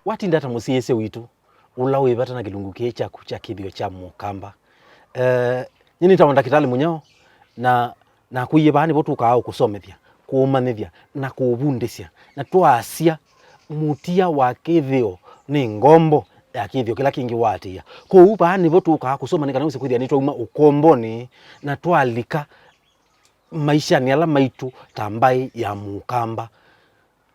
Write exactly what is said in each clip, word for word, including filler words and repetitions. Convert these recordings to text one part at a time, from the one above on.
Watinda ata mũsyaĩĩsya witũ ũla wĩ vata na kĩlungu kĩĩ kyaku kya kĩthĩo kya Mũkamba? Eh, nyie nĩtawa Ndakĩtalĩ Mũnyao, na nakũie vaa nĩvo tũkaa ũkũsomethya, kũũmanyĩthya, na kũũvundĩsya. Na twasya, mũtia wa kĩthĩo nĩ ngombo ya kĩthĩo kĩla kĩngĩ waatĩĩa. Kwoou vaa nĩvo tũkaa kũsoma nĩ kana wĩse kwĩthĩa nĩtwauma ũkombonĩ na twalika maishanĩ ala maitũ ta mbaĩ ya Mũkamba.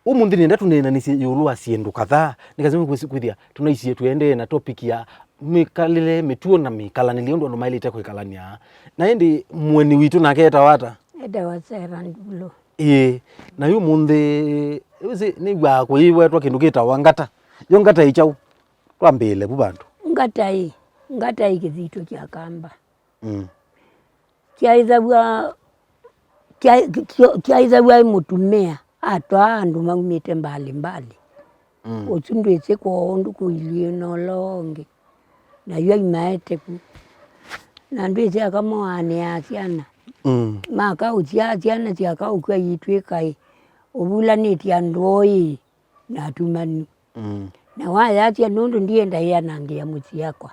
Ũmũnthĩ nĩenda tũneenanĩsye ĩũlũ wa syĩndũ kadhaa, nĩ kana wĩse kwĩthĩa tũnaisie tũendee na topic ya mĩkalĩle, mĩtuo na mĩkalanĩlye ũndũ andũ maĩlĩte kwĩkalany'a. Na ĩndĩ mũeni witũ nake etawa ata? Etawa Sarah Ndulo. Ĩĩ, na yu ũmũnthĩ, wĩsĩ, nĩw'aa kũyĩwetwa kĩndũ kĩtawa ngata. Yo ngata ĩ kyaũ? Twambĩĩle vu vandũ. Ngata ĩ, ngata ĩ kĩthito kya Kamba. Mm. Kyaĩthaw'a, kya-, kyo-, kyaĩthaw'a ĩ mũtumĩa atwaa andũ maumĩte mbali mbali. Mm. Ũsu ndwĩsĩ kwoo ũndũ kũilyĩ na ũla ũngĩ. Na yu aimaete ku. Na ndwĩsĩ akamoaanĩaa syana. Mm. Makaũsyaa syana syakaũkw'a yitw'ĩka ĩ, ũvulanĩtye andũ oĩ na atumanu. Mm. Na wayasya, "Nũndũ ndienda ĩanangĩa mũsyĩ akwa."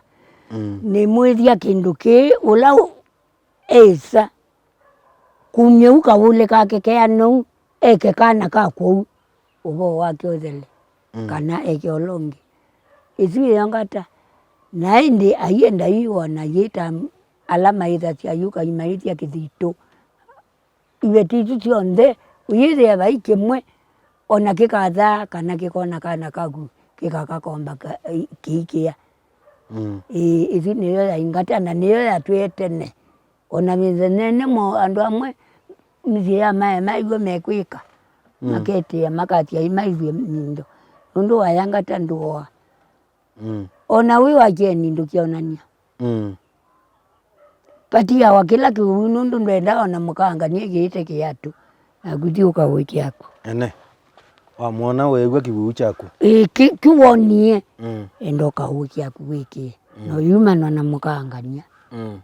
Mm. Nĩmwĩthya kĩndũ kĩĩ, ũla ũ-, esa kumya u kavũlĩ kake keanau, eke kana ka kwoou, ũvoo wake ũthele, mm, kana eke ũla ũngĩ. Ĩsu ĩyo ngata. Na ĩndĩ aienda yu ona yĩta ala maĩthasya yu kaimaĩthya kĩthito. Iveti isu syonthe, ũyĩthĩa vai kĩmwe, ona kĩkathaa kana kĩkona kana kaku kĩkakakomba ka-, i-, kĩikĩa. Mm. Ĩĩ, ĩsu nĩyo yaingata na nĩyo yatwĩe tene. Ona mĩthenene mo andũ amwe mĩsyĩ ya mae maĩw'a mekwĩka, mm, maketĩa makasya imaĩthw'e mĩndo. Nũndũ wayangata ndũoa. Mm. Ona wĩ wa kyeni ndũkyonany'a. Mm. Patiawa kĩla kĩwĩu nũndũ ndwendaa ona mũkangany'a kĩĩte kĩatũ, naku thi ũkaũe kyaku. Ene. Wamwona weew'a kĩwĩu kyaku. Ĩĩ, kĩ-, kĩwonie. Mm. Enda ũkaũe kyaku wĩkĩe. Mm. Na ũyumanwa na mũkangany'a. Mm.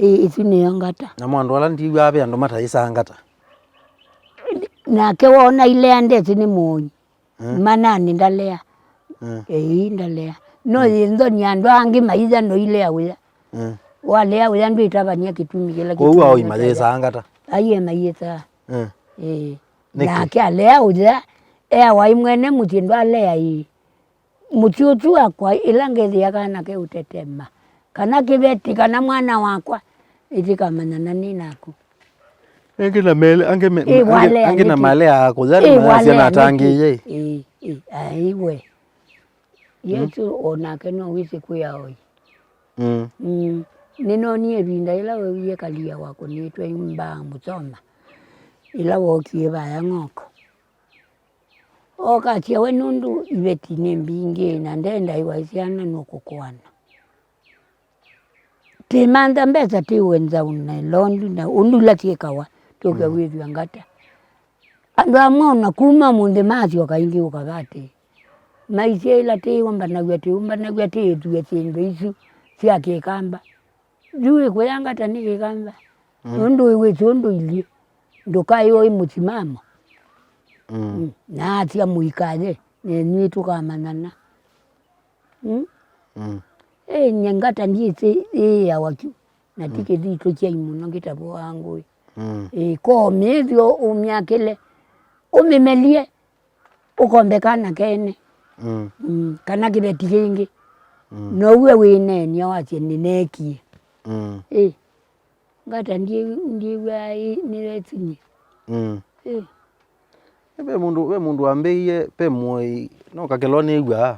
Ĩĩ, ĩsu nĩyo ngata. Namo andũ ala ndiw'aa ve andũ mataĩsaa ngata. Nake wona ilea ndesĩ nĩ mũi. Mm. Manani ndalea. Mm. Ĩĩ, ndalea. No, mm, yĩ nthoni andũ angĩ maitha no ilea ũya. Mm. Walea ũya ndwĩtavany'a kĩtumi kĩla. Kwoou kĩtumi aoi ndalea. Mayĩsaa ngata? Aiye mayĩsaa. Mm. Ĩĩ. Nĩkĩ? Nake alea ũya, eawa ĩ mwene mũsyĩ ndwalea ĩĩ. Mũsyĩ ũsu wakwa ĩla ngethĩa kana keũtetema, kana kĩveti, kana mwana wakwa, ĩtĩkamanyana nĩ naku. Angĩ na mele-, angĩ me-, ĩ, angĩ, walea angĩ na nĩkĩ? Malea akũya, ĩ, nĩ mayasya walea natangĩĩe. Nĩkĩ? Ĩ, ĩ, ai we. Mm. Yesũ o nake no wĩsĩ kwĩa oĩ. Mm. Mm. Nĩnonie ĩvinda ĩla wewie kalia wakũnĩtwe mbaa mũsoma, ĩla wookie vaya ng'oko. Okasya we nũndũ iveti nĩ mbingĩ na ndendaĩwa syana nũkũkũana. Tĩmantha mbesa tĩũe nzaũ na ĩlondu na ũndũ ila syĩkawa, tũke, mm, wĩthw'a ngata. Andũ amwe ona kuma mũnthĩ masyoka ĩngĩ ũkavate. Maisye ĩla tĩyũmbanaw'a, tĩyũmbanaw'a tĩĩthue syĩndũ isu sya kĩkamba. Yu wĩkũya ngata nĩ kĩkamba. Mm. Nũndũ wĩwĩsĩ ũndũ ilyĩ. Ndũkaĩwa ĩ mũsimamo. Mm. Mm. Na asya mũikaye, nenyu tũkamanyana. Mm? Mm. Ĩ, nye ngata ndyĩsĩ yĩĩawa kyu. Na ti, mm, kĩthitũ kyai mũno kĩtavũaa ngũĩ. Mm. Ĩ, komĩthyo ũmyakĩle. Ũmĩmelie. Ũkombe kana kene. Mm. Mm, kana kĩveti kĩngĩ. Mm. Now'e wĩneenia wasye nĩneekie. Mm. Ĩ, ngata ndiĩ-, ndiĩw'aa ĩ-, nĩyo ĩsinyie. Mm. Ĩ. Ve mũndũ, ve mũndũ wambĩie, ve mũoi, no kakĩlwa nĩw'aa,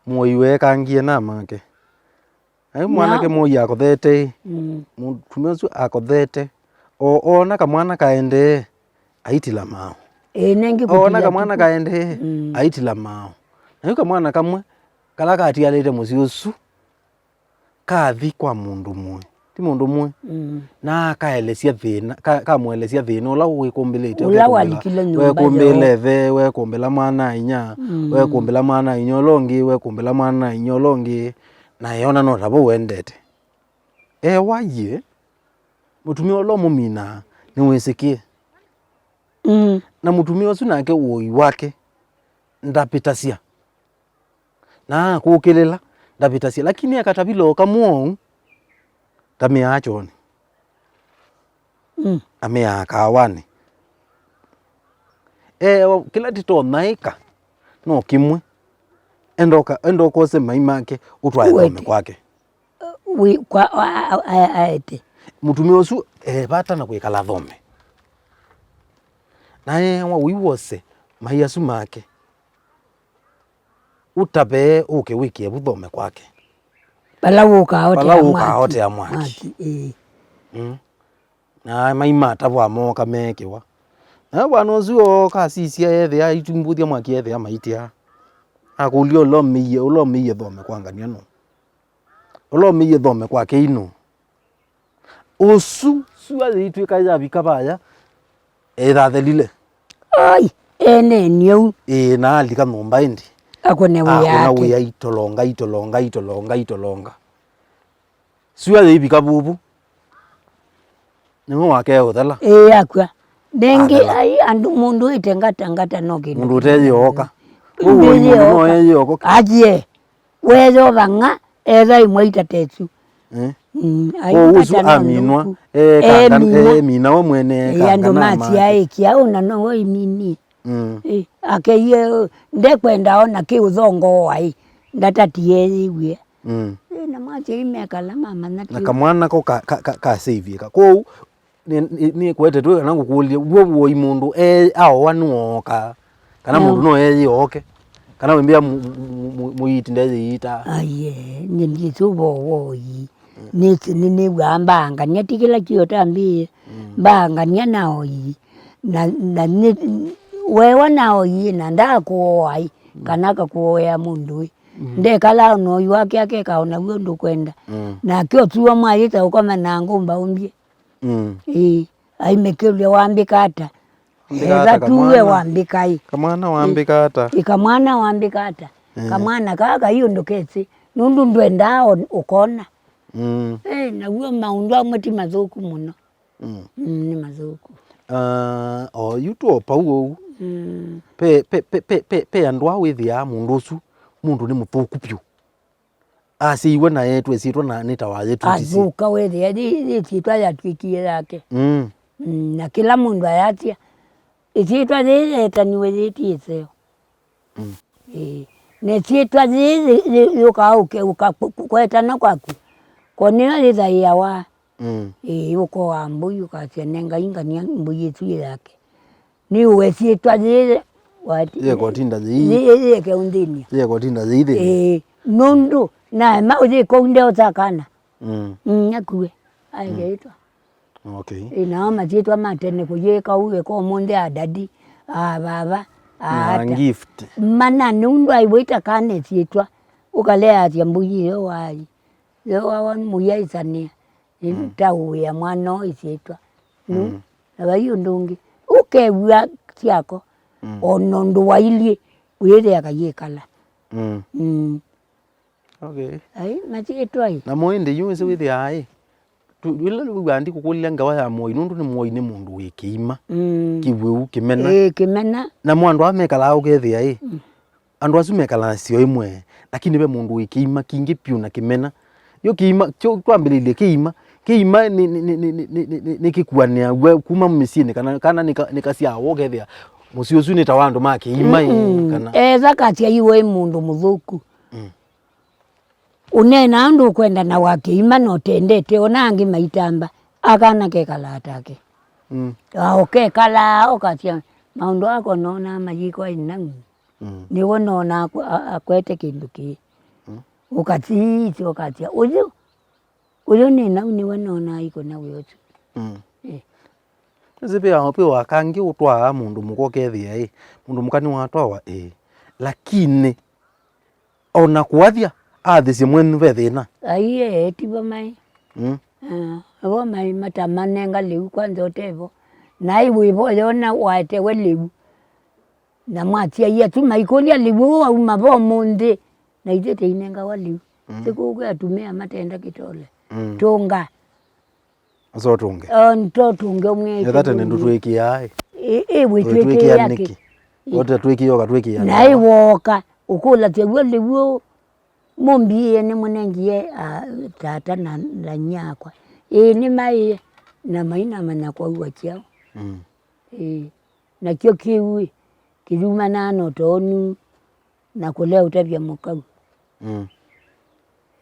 mũoi weekangie na make. Na yu mwanake mũoi akothete, mm, mũtumĩa ũsu akothete, o, oona kamwana kaendee, aitila maaũ. Ĩĩ, nengĩ oona kũtila kamwana tuku kaendee, mm, aitila maaũ. Na yu kamwana kamwe kala katialĩte mũsyĩ ũsu, kathi kwa mũndũ mũĩ, ti mũndũ mũĩ, mm, na akaelesya thĩna, ka-, kamũelesya thĩna ũla wĩkũmbĩlĩte, ũla ũkekũmbĩla, walikile nyũmba wekũmbĩla yoo. Ĩthe, wekũmbĩla mwana-a-inyia, mm, wekũmbĩla mwana-a-inyia ũla ũngĩ, wekũmbĩla mwana-a-inyia ũla ũngĩ. Na eona no tavo ũendete. Ewa yie, mũtumĩa ũla ũmũminaa nĩwĩsĩkĩe. Mm. Na mũtumĩa ũsu nake ũoi wake ndapĩtasya. Na kũkĩlĩla, ndavĩtasya, lakini e katavila o kamwe ũu, ngamĩaa kyoonĩ. Mm. Amĩaa kaawanĩ. Eewa, kĩla tĩtonya ĩka no kĩmwe. Enda ũka-, enda ũkose mai make, ũtwae thome kwake. Wĩ, kwa, a, a, a, aete. Mũtumĩa ũsu e vata na kwĩkala thome. Na eewa ũiwose mai asu make. Ũtavee ũke wĩkĩe vu thome kwake. Vala ũkaotea Vala mwaki. Ũkaotea mwaki. Mwaki, ĩĩ. Mm. Na maimatavwa mooka meekĩwa. Na bwana ũsu ooka asisya ethĩa aitumbũthya mwaki ethĩa maitia. Akũlya ũla ũmĩie, ũla ũmĩie thome kwa ngania nũ? Ũla ũmĩie thome kwake ino. Ũsu, sua yĩitw'ĩka yavika vaya, ĩthathelile. Ai, enenie ũu. Ĩĩ, na alika nyũmba ĩndĩ. Akũne wĩa Akũna wake. Wĩa itolonga, itolonga, itolonga, itolonga. Sua yĩivika vuvu. Nĩwe wake ũthela. Ĩĩ, akw'a. Nengĩ, Athela. Ai, andũ mũndũ wĩte ngata ngata no kĩndũ Mũndũ kĩngĩ. Ũteyĩoka. Ũu mũndũ no eyĩoka. Atie. Weyova ng'a, etha imwe itatetsu. Eh? Mm, Kwoou ũsu aina aminwa, mũthũku. Eminwa. Emina we mwene. Eh, andũ kana make. Masiaĩkĩa, ũna no we imini. Mm. Eh, akeie, ndekwenda ona kĩ ũthongo waĩ, ndatatie yĩw'e. Mm. Eh, na mwatia imekala mamanya Na kĩ. Kamwana ko ka, ka, ka, ka save ka. Kwoou, Nĩ, nĩ, nĩkwetetwe kana ngũkũlye, w'o woi mũndũ e, aoa nĩwooka? Kana No. Mũndũ no eyĩoke? Kana wĩmbĩa mu-, mu-, mu-, mu-, mũiiti ndeyĩita? Aye, nĩ ndĩsũva woi. Nĩ, nĩ, nĩw'aa mbaangania, ti kĩla kĩo tambĩĩe. Mm. Mbaangania na oi. Na, na nĩ, wewa na oi, na ndakũoai, kana akakũoea mũndũ ĩ. Mm. Ndekala na oi wake akeka o naw'o ũndũ kwenda. Mm. Nake ũtiwa mwayĩta ũkoma na ngũmba ũmbie. Mm. Ĩĩ, aimĩkĩlya wambĩka ata? Wambĩka ata, Ethatuwe kamwana? Wambĩka ĩ. Kamwana wambĩka ata? Ĩ, kamwana wambĩka ata? Eh. Kamwana kaa kai ũndũ kesĩ, nũndũ ndwendaa o-, ũkona. Mm. Eh, naw'o maũndũ amwe ti mathũku mũno. Mm. Mm, nĩ mathũku. Ah, o yu tũ o pau ũu. Mm. Pe, pe, pe, pe, pe, pe andũ aa wĩthĩaa mũndũ ũsu, mũndũ nĩ mũthũku vyũ. Asyaiwe na eetwa ĩsyĩtwa na nĩtawa yĩtutisi. Athũka wethĩa yĩ, yĩ ĩsyĩtwa yatw'ĩkie yake. Mm. Mm, na kĩla mũndũ ayasya, ĩsyĩtwa yĩĩ yeetaniwe yĩti ĩseo. Mm. Ĩĩ. Na ĩsyĩtwa yĩĩ yĩ, yĩ, yũkaa ũke, ũka kũ-, kũ-, kwetana kwaku. Ko nĩyo yĩthaĩawa. Mm. Ĩĩ, ũkoaa mbũi, ũkasya, "Nengai ngania mbũi ĩsu yĩ yake." Nĩ ũwe syĩtwa yĩĩ, wati-, Yĩekotinda yĩi. Yĩĩ, yĩĩ, yĩeke ũnthĩnĩa. Yĩekotinda yĩithĩnĩa. Ĩĩ, nũndũ, naema ũyĩka ũnde ũtakana. Mm. Mm, akue. Aĩke ĩtwa. Okay. Ĩĩ, nao masyĩtwa ma tene kũyĩka ũu, eka ũmũnthĩ a daddy, a vava, a Na ata. Gift. Mana nũndũ aiwĩta kana syĩtwa, ũkaleasya mbũi ĩyo waĩ. Yo wawa mũyaĩsanĩa. Ĩndĩ Mm. ta ũĩa mwana ũũ ĩsyĩtwa. Nu, Mm. na vai ũndũ ũngĩ. Ũkew'a syako, Mm. o na ũndũ wailyĩ, wĩthĩa kayĩkala. Mm. Mm. Okay. Ai, masyĩtwa ĩ. Na mo ĩndĩ yu ĩsĩ wĩthĩaa ĩ. Tu-, ĩla wĩw'aa ndikũkũlya ngewa ya mũoi, nũndũ nĩ mũoi nĩ mũndũ wĩ kĩima. Mm. Kĩwĩu, kĩmena. Ĩĩ, kĩmena. Na mo andũ aa mekalaa ũkethĩa ĩ. Mm. Andũ asu mekalaa sio ĩmwe, lakini ve mũndũ wĩ kĩima kingĩ vyũ na kĩmena. Yo kĩima, kyo twambĩlĩlye kĩima, kĩima nĩ, nĩ, nĩ kĩkuanĩaw'a kuma mĩsyĩnĩ, kana, kana nĩ ka-, nĩ kasyawa, ũkethĩa mũsyĩ ũsu nĩ ta wa andũ ma kĩima, ĩ, Mm-mm. kana Etha kasyaiwe ĩ mũndũ mũthũku. Mm. Ũneenaa ũndũ ũkwenda na wa kĩima na ũtendete, ona angĩ maitamba, akana kekalaa take. Mm. Ao kekalaa, ũkasya, maũndũ ako noonaa mayĩkwa ĩ nau. Mm. Nĩwe noonaa akwe-, a-, akwete kĩndũ kĩĩ. Mm. Ũkasisya, ũkasya, ũyũ, ũyũ nĩ nau nĩwe noonaa ikũna wĩa ũsu. Mm. Eh. Nĩsĩ ve, ve wakangĩ ũtwaa mũndũ mũka ũkethĩa ĩ, mũndũ mũka nĩwatwawa ĩ, lakini o na kũathya, athĩsye mwenyu ve thĩna. Aiee, ti vo maĩ. Mm. Ah, vo maĩ matamanenga lĩu kwanza ũte vo. Naĩ wĩ vo yona waetewe lĩu. Na mwatiaia tu maikũlya lĩu ũũ wauma vo ũmũnthĩ. Na ithyĩ tĩinengawa lĩu. Mm. Ti kũu kwĩ atumĩa matenda kĩtole. Mm. Tũnga. Ũso tũnge. O, nto tũnge ũmwe Etha tene ndũtwĩkĩaa, ĩ. Ĩ, ĩ, wĩtwĩkĩĩa Ũtwĩkĩĩa kĩ? Nĩkĩ? Ĩ. Ũtatwĩkĩĩa, ũkatwĩkĩĩa Na ndawa. Ĩ wooka, ũkũlasya w'o lĩu ũũ. Mũmbie nĩmũnengie, a, tata na, na nyakwa. Ĩĩ, nĩmaĩe, na mainamanya kwaw'a kyaũ. Mm. Ĩĩ, nakyo kĩu-ĩ, kĩyumanaa na ũtoonu na kũlea ũtavya mũkau. Mm.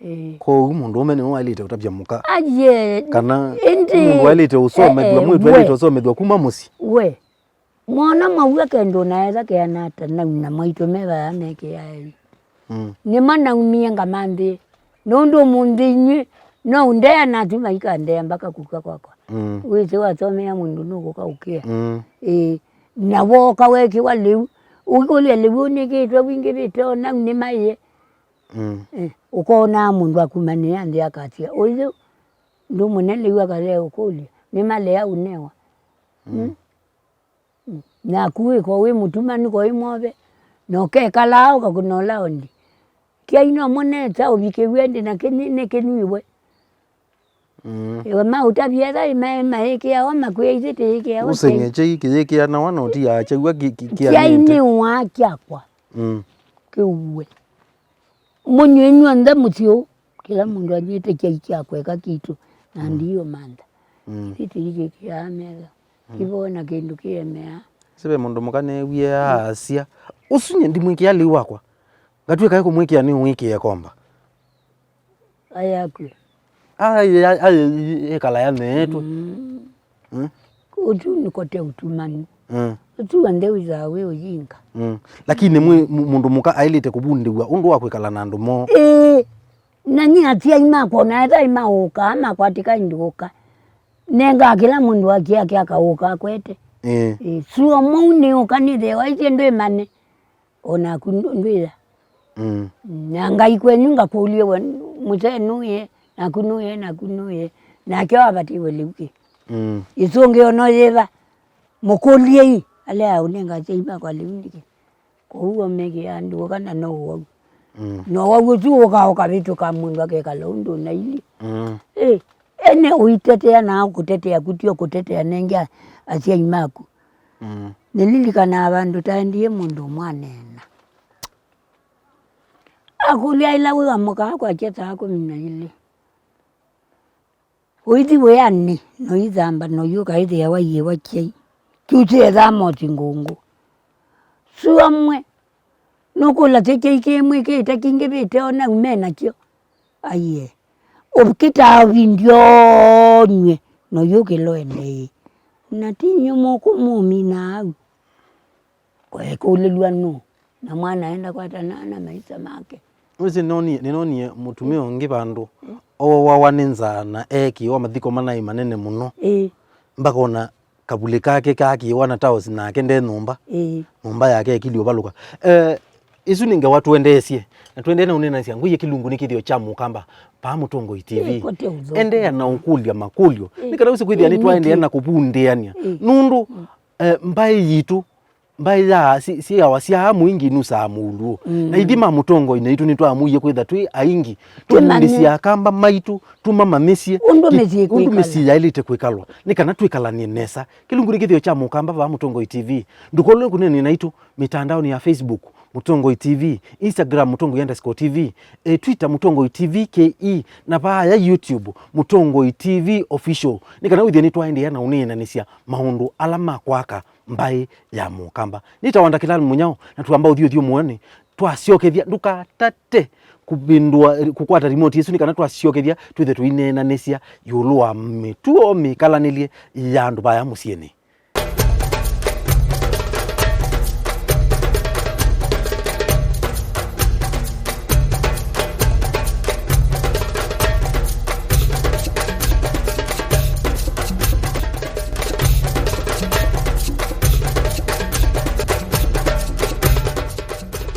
Ĩĩ. Kwoou mũndũũme nĩwe waĩlĩte ũtavya mũka? Aye, kana ĩndĩ mũndũ waĩlĩte ũsomethw'a, eh, eh, mwĩĩtu we aĩlĩte ũsomethw'a kuma mũsyĩ? We. Mwana mwaw'a kĩndũ naetha kĩana ata, nau na maitũ me vaya mekĩae. Mm. Nĩmo naumie ngama nthĩ. Nũndũ ũmũnthĩ inyw'ĩ, no ũndea na atuma ikandea mbaka kũka kwakwa. Mm. Wĩsĩ wasomea mũndũ nũkũka ũkĩa. Mm. Ĩĩ, na wooka wekĩwa lĩu. Ũikũlya lĩu ũnĩkĩtwe wingĩvĩte o nau nĩmaĩe. Mm. Eh, ũkonaa mũndũ akumanĩa nthĩ akasya, "Ũyũ ndũmũne lĩu akale ũkũlya. Nĩmalea ũnewa." Mm. Mm. Naku wĩko wĩ mũtumanu ko wĩ mwove, na ũkekalaa ũkakũna ũlaondi. Kyai no mũneta ũvikĩw'e ndĩ na kĩnĩ-, nĩ kĩnyw'ĩwe. Mm. Ĩwe maũtavya ethai mae maĩkĩawa makwĩa ithyĩ tĩĩkĩawa. Ũseng'e kyai kĩyĩkĩanawa na ũtiaa kyaw'a kĩ-, kĩ-, kyai kĩanĩte. Nĩ waa kyakwa. Mm. Kĩuwe. Mũnywe inyw'onthe mũsyĩ ũũ, kĩla mũndũ anyw'ĩte kyai kya kweka kitũ, na ndiũmantha. Mm. Ithyĩ tũikĩkĩaa metho. Mm. Ivoo na kĩndũ kĩemeaa. Sĩ ve mũndũ mũka neewie aasya, "Ũsu nyie ndimwĩkĩa lĩu wakwa. Ngatw'ĩka ĩ kũmwĩkĩa nĩũwĩkĩe komba." Ayakw'e. Ai, ai, ai, ĩkala yaneetwe. Mm. Mm. Ũtu nĩkote ũtumanu. Mm. Ũtu wanthe wĩthaa wĩ ũyinga. Mm. Lakini mwi-, mu-, mũndũ mũka aĩlĩte kũvundĩw'a ũndũ wa kwĩkala na andũ moo. Ĩĩ. Na nĩ asyai makwa, ona ethai maũkaa, makwatĩka indi ũka. Nengaa kĩla mũndũ haki yake akaũka akwete. Ĩĩ. Ĩĩ. Suo mou nĩ ũka nĩthĩwa isyĩ ndwĩmane. O naku ndwĩya. Mm. Na Ngai kwenyu ngakũlye we, mũsee nũĩe, naku nũĩe, naku nũĩe, nake wavatiwe lĩu kĩ? Mm. Ĩsũngĩo no yĩva? Mũkũlyei, alea ũnenga asyai makwa lĩu nĩkĩ? Kwoou o mekĩaa ndũũ kana no ũwau. Mm. No wau ũsu ũka ũkavĩtũka mũndũ akekala ũndũ na ili. Mm. Ĩ, ene ũitetea na kũtetea kutio kũtetea nenge asyai maku. Mm. Nĩlilikanaa vandũ taendie mũndũ ũmwe aneena. Akũlya ĩla wĩwamũkaa kwakya saa kũmi na ilĩ. Ũithi wĩanĩ, noithamba, noyũka ĩthĩa waiĩwa kyai. Kyusĩe thaa mosi ngũngũ. Su amwe, nũkũlasya kyai kĩmwe kĩte kingĩvĩte o nau me nakyo. Aiee. Ũkĩtaa vindi onywe, noyũkĩla ũendee. Na ti nyie mũkũmũmina au. Kweekũlĩlw'a nũũ, na mwana aenda kwatana na maisha make. Wĩsĩ nĩnonie, nĩnonie mũtumĩa ũngĩ vandũ, mm, ooawa nĩ nzaa na eekĩĩwa mathiko manaĩ manene mũno. Ĩĩ. Mpaka ona kavulĩ kake kaakĩĩwa na taũsi nake nde nyũmba. Ĩĩ. Nyũmba yake ĩkilyĩ ũvalũka. Eh, ĩsu nĩ ngewa tũendeesye, na tũendee na ũneenanĩsya ngũie kĩlungu nĩ kĩthĩo kya Mũkamba, paa Mũtongoi T V. Ĩĩ, kote ũthũku. Endeea na ũkũlya makũlyo. Ĩĩ. Nĩ kana ũsĩ kwĩthĩa nĩtwaendeea na kũvundĩanĩa. Ĩĩ. Nũndũ, mm, eh, mbaĩ yitũ, mbaĩ ya, si-, syawa sya amũingi nusaa mũuluũ. Mm. Na ithyĩ ma Mũtongoi naitũ nĩtwamũie kwĩtha twĩ aingi, tũmanye, tũvundĩsye Akamba maitũ, tũmamanyĩsye ũndũ ki-, mĩsyĩ ũndũ kwĩkala, mĩsyĩ yaĩlĩte kwĩkalwa, nĩ kana twĩkalany'e nesa. Kĩlungu nĩ kĩthĩo kya Mũkamba vaa Mũtongoi T V. Ndũkolwe kũneenany'a naitũ mĩtandaonĩ ya Facebook, Mũtongoi T V, Instagram, Mũtongoi underscore T V, eh, Twitter, Mũtongoi T V K E, na vaaya YouTube, Mũtongoi T V Official, nĩ kana wĩthĩe nĩtwaendeea na ũneenanĩsya maũndũ ala ma kwaka mbaĩ ya Mũkamba. Nĩtawa Ndakĩtalĩ Mũnyao, na twamba ũthiũthiũ mũonĩ, twasyokethya, ndũkatate kũvĩndũa, kũkwata remote ĩsu, nĩ kana twasyokethya twĩthe tũineenanĩsya ĩũlũ wa mĩtuo mĩkalanĩlye ya andũ vaya mũsyĩnĩ.